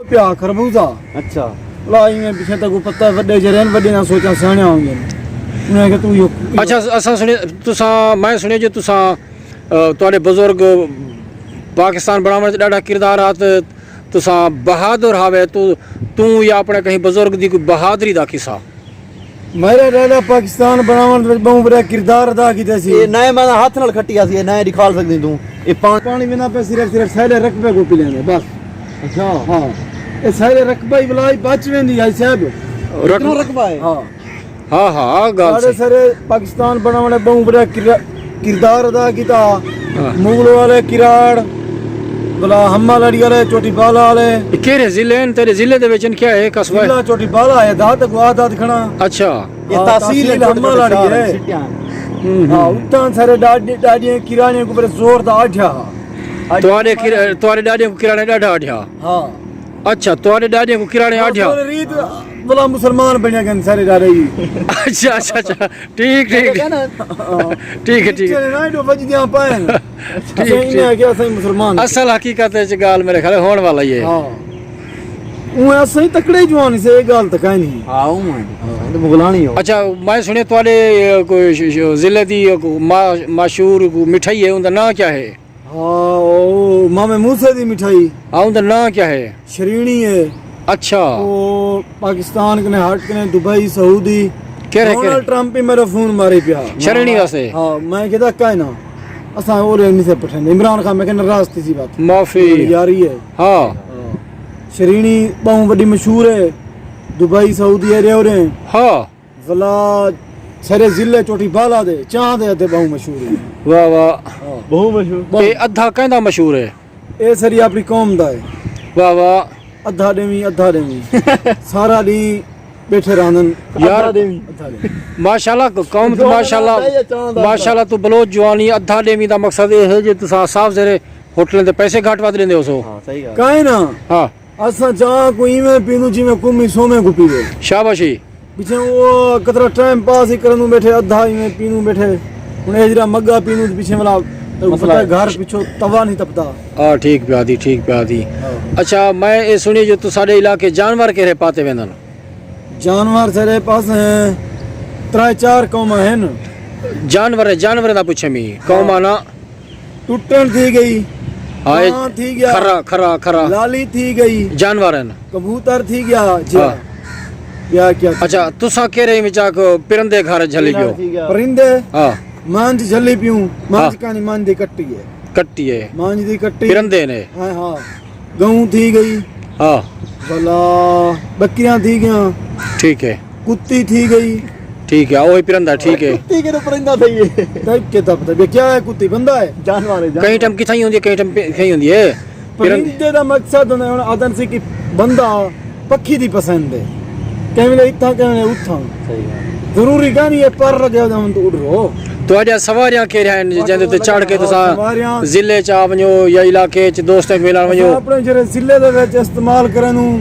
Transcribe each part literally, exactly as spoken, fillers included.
پیا خربوزہ۔ اچھا۔ لا ایویں پچھے تاکوں پتہ ہے، وݙے جیڑھے ہن، وݙے نہ سوچاں سیاݨیاں ہوندین۔ انہاں کہ توں ایہو اچھا، اساں سݨے، تساں، میں سݨیا جو تساں، آ، تہاݙے بزرگ پاکستان بݨاوݨ وچ ݙاڈھا کردار ہا تے تساں بہادر ہاوے، تو، توں یا اپݨے کہیں بزرگ دی کوئی بہادری دا قصہ؟ میݙا ݙاݙا پاکستان بݨاوݨ وچ ٻہوں وݙا کردار ادا کیتا سی۔ اے نئیں میں ہتھ نال کھٹیا سی، اے نئیں ݙکھال سڳدیں توں۔ اے پاݨی، پاݨی ویندہ پیا صرف، صرف سیلے رقبے کوں پلیندا بس۔ اچھا۔ ہاں۔ اے سیلے رقبہ ہی ولا ہی بچ ویندی ہے صاحب۔ رقبہ ہے؟ ہاں۔ ہاں، ہاں، آ ڳالھ ساݙے سئیں۔ سارے پاکستان بݨاوݨ ٻہوں وݙا کرا-، کردار ادا کیتا۔ ہاں۔ مغل والے کراڑ، بلا ہما لڑی والے، چوٹی بالا والے۔ اے کیڑھے ضلع ہن؟ تیݙے ضلع دے وچ ہن؟ کیا ہے قصبہ ہے؟ ضلع چوٹی بالا ہے، داد تک آ داد کھڑا۔ اچھا۔ اے ہاں، تحصیل ہے، تحصیل چھوٹے ہما چھوٹے لڑی شہر ہے۔ ہن، سٹیاں ہن۔ ہوں، ہوں۔ ہاں، اتھاں سارے ݙاݙے، ݙاݙیاں کراڑیاں کوں بڑے زور دا آڈھیا۔ تہاݙے کر-، تہاݙے ݙاݙیاں کوں کراڑیاں ݙاڈھا آڈھیا؟ ہاں۔ اچھا، تہاݙے ݙاݙیاں کوں کراڑیاں آڈھیا؟ بس ریت بلا مسلمان بݨیا ڳئن سارے ݙاݙے ہی۔ اچھا، اچھا، اچھا۔ ٹھیک، ٹھیک۔ ٹھیک ہے نا؟ ہاں۔ ٹھیک ہے، ٹھیک ہے۔ پچھے نہ ایݙو وڄدیاں پئن۔ ٹھیک، اساں انہیں ٹھیک۔ آکھیا اساں مسلمان۔ اصل حقیقت وچ ڳالھ میرے خیال ہووݨ والا ہی ہے۔ ہاں۔ اوں اساں ہی تکڑے جوان سے، اے ڳالھ تاں کائنی۔ ہاں، اوں ہے۔ ہاں۔ مغلانی ہو۔ اچھا، میں سݨیا تہاݙے کوئی ش-، ش-، ضلع دی کوئی ما-، مشہور کوئی مٹھائی ہے، اوندا ناں کیا ہے؟ ہاں، او مامے موسیٰ دی مٹھائی۔ ہاں، اوندا ناں کیا ہے؟ شرینی ہے۔ اچھا۔ او پاکستان کنے ہٹ کنے دبئی، سعودی۔ کیڑھے، کیڑھے؟ ڈونلڈ ٹرمپ ہی میرا فون ماری پیا۔ شرینی واسطے؟ ہاں، میں کہدا کائے نا۔ اساں اورے نہیں سے پٹھے۔ عمران خان میں کہ ناراض تھی سی بات۔ معافی۔ یاری ہے۔ ہاں۔ ہاں۔ شرینی ٻہوں وݙی مشہور ہے۔ دبئی، سعودی عرب اورے۔ ہاں۔ ولا سارے ضلع چوٹی بالا دے، چاں دے ادھے ٻہوں مشہور ہے۔ واہ واہ۔ ہاں۔ ٻہوں مشہور۔ ٻہوں۔ اے ادھا کیندا مشہور ہے؟ اے ساری اپݨی قوم دا ہے۔ واہ واہ۔ ادھا ݙیویں، ادھا ݙیویں۔ سارا ݙینہہ ٻیٹھے رہندن۔ یار، ادھا ݙیویں۔ ادھا ݙیویں۔ ماشاءاللہ، قوم تے جو ماشاءاللہ، ادھا ہے، چاں دا ادھا۔ ماشاءاللہ توں بلوچ جوانی ادھا ݙیویں دا مقصد اے ہے جو تساں صاف ذرے ہوٹلیں دے پیسے گھٹ ودھ ݙیندے ہوسو۔ ہاں، صحیح ڳالھ۔ کائے نا؟ ہاں۔ اساں چاں کوں ایویں پیندوں جیویں قومی سومے کوں پیوے۔ شاباشی۔ پچھے او کترا ٹائم پاس ہی کرندوں ٻیٹھے، ادھا ایویں پیندوں ٻیٹھے۔ ہݨ اے جیڑھا مڳا پیندوں تے پچھے والا مسئلہ ہے۔ گھر پچھوں توا نہیں تپدا۔ آ، ٹھیک پیا آدھی، ٹھیک پیا آدھی۔ ہاں۔ اچھا، میں اے سݨی جو تساݙے علاقے جانور کیڑھے پاتے ویندن؟ جانور سارے پاس ہیں، ترائے چار قوماں ہیں۔ جانور، جانوریں دا پچھے می، قوماں ہاں۔ نا ٹٹن تھی ڳئی، ہاں، اے کاں تھی ڳیا، کھرا، کھرا، کھرا۔ لالی تھی ڳئی، جانور ہن۔ کبوتر تھی ڳیا، جی۔ ہاں۔ ٻیا کیا تھی؟ اچھا، تساں کیڑھے وچا کو پرندے گھر جھلی پرندہ پیو؟ تھی ڳیا۔ پرندے؟ ہاں۔ مانجھ جھلی پیوں، مانجھ ہاں۔ کانی مانجھ دی کٹی ہے۔ کٹی ہے۔ مانجھ دی کٹی۔ پرندے نے؟ ہاں، ہاں۔ ڳئوں تھی ڳئی۔ ہاں۔ ولا ٻکریاں تھی ڳیاں۔ ٹھیک ہے۔ کتی تھی ڳئی۔ ٹھیک ہے، اوہی پرندہ، ٹھیک ہے۔ کتی کیڑھا پرندہ تھئی ہے؟ تیکوں کیا پتہ، ٻیا کیا ہے کتی، بندہ ہے؟ جانور ہے، جانور۔ کہیں ٹائم کتھائیں ہوندی ہے، کہیں ٹائم پہ-، کہیں ہوندی ہے۔ پرند- پرندے دا مقصد ہوندا ہے، ہݨ آدھن سی کہ بندہ پکھی دی پسند ہے۔ کہیں ویلے اتھاں، کہیں ویلے اتھاں۔ صحیح ڳالھ۔ ضروری کائنی ہے پر لڳے ہوندے ہن تاں اݙ رو۔ تہاݙیاں سواریاں کیڑھیاں ہن جیندے تے چڑھ کے تساں سواریاں ضلع چ آ ونڄو یا علاقے چ دوستیں کوں ملݨ ونڄو؟ اساں اپݨے جیڑھے ضلع دے وچ استعمال کرݨ نوں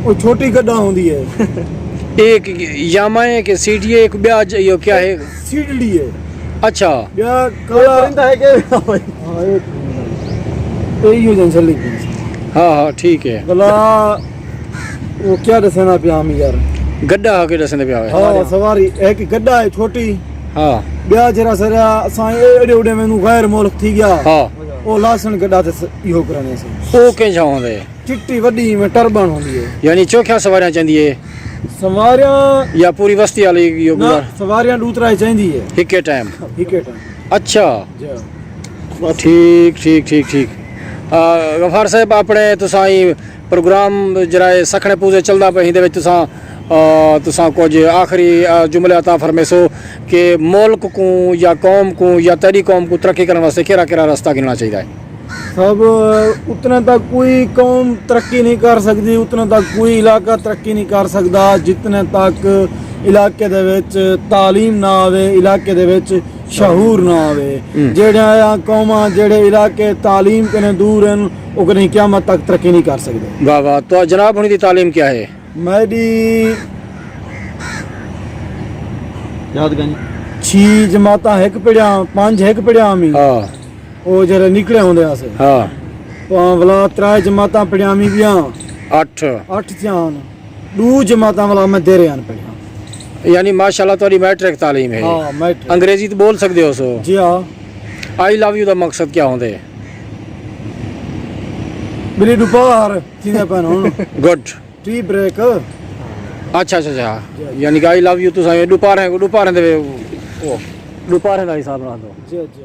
او چھوٹی گݙا ہوندی ہے۔ ایک یاما ہے کہ سی ڈی ہے، ایک ٻیا ج-، ایہو کیا ہے؟ سی ڈی ہے۔ اچھا۔ ٻیا کالا پرندہ ہے کہ؟ ہاں، ایک ایہو جن چلی پئی۔ ہاں، ہاں، ٹھیک ہے۔ بلا او کیا ݙسیندا پیا ہم یار؟ گݙا ہا کے ݙسیندے پیا ہوئے۔ ہاں، سواری، ہک گݙا ہے چھوٹی۔ ہاں۔ ٻیا جیڑھا سارا اساں اے ایݙے اوݙے مینوں غیر ملک تھی ڳیا۔ ہاں۔ او لاسن گݙا تے س-، ایہو کرانے سے۔ او کینجھا ہوندے؟ چٹی وݙی میں ٹربن ہوندی ہے۔ یعنی چوکھیاں سواریاں چاہندی ہے؟ سواریاں یا پوری وستی والی ایہو نہ، گزار؟ سواریاں ݙو ترائے چاہندی ہے۔ ہکے ٹائم؟ ہکے ٹائم۔ اچھا۔ جی۔ ٹھیک، ٹھیک، ٹھیک، ٹھیک۔ آ، غفار صاحب، اپݨے تساں ایں پروگرام جیڑھا ہے سکھݨے پوزے چلدا پئے، ایندے وچ تساں، آ، تساں کجھ آخری، آ، جملے عطا فرمیسو کہ ملک کوں یا قوم کوں یا تیݙی قوم کوں ترقی کرݨ واسطے کیڑھا کیڑھا رستہ گھنݨا چاہیدا ہے؟ صاحب، اتنے تک کوئی قوم ترقی نہیں کر سکدی، اتنے تک کوئی علاقہ ترقی نہیں کر سکدا، جتنے تک علاقے دے وچ تعلیم نہ آوے، علاقے دے وچ شعور نہ آوے۔ ہوں۔ جیڑھیاں قوماں، جیڑھے علاقے تعلیم کنے دور ہن، او کدی قیامت تک ترقی نہیں کر سکدے۔ واہ واہ، تو جناب ہݨی دی تعلیم کیا ہے؟ میݙی یاد کائنی۔ چھی جماعتاں ہک پڑھیا، پنج ہک پڑھیا میں۔ ہاں۔ او جیڑھے نکڑے ہوندے ہاسے۔ ہاں۔ تاں ولا ترائے جماعتاں پڑھیاویں ڳیاں۔ اٹھ۔ اٹھ تھیاں ہن۔ ݙو جماعتاں والا میں دے رہے ہیں پڑھیا۔ یعنی ماشاءاللہ تہاݙی میٹرک تعلیم ہے۔ ہاں، میٹرک۔ انگریزی تو بول سکدے ہو سو؟ جی ہاں۔ آئی لو یو دا مقصد کیا ہوندے؟ میری ݙوپار تھیندے پئے ہن۔ گڈ۔ Tea break. اچھا، اچھا، اچھا۔ جی، جی۔ یعنی کہ آئی لو یو تساں ݙوپاریں، ݙوپاریں دے، او، ݙوپاریں دا حساب رکھ دو۔ جی، جی۔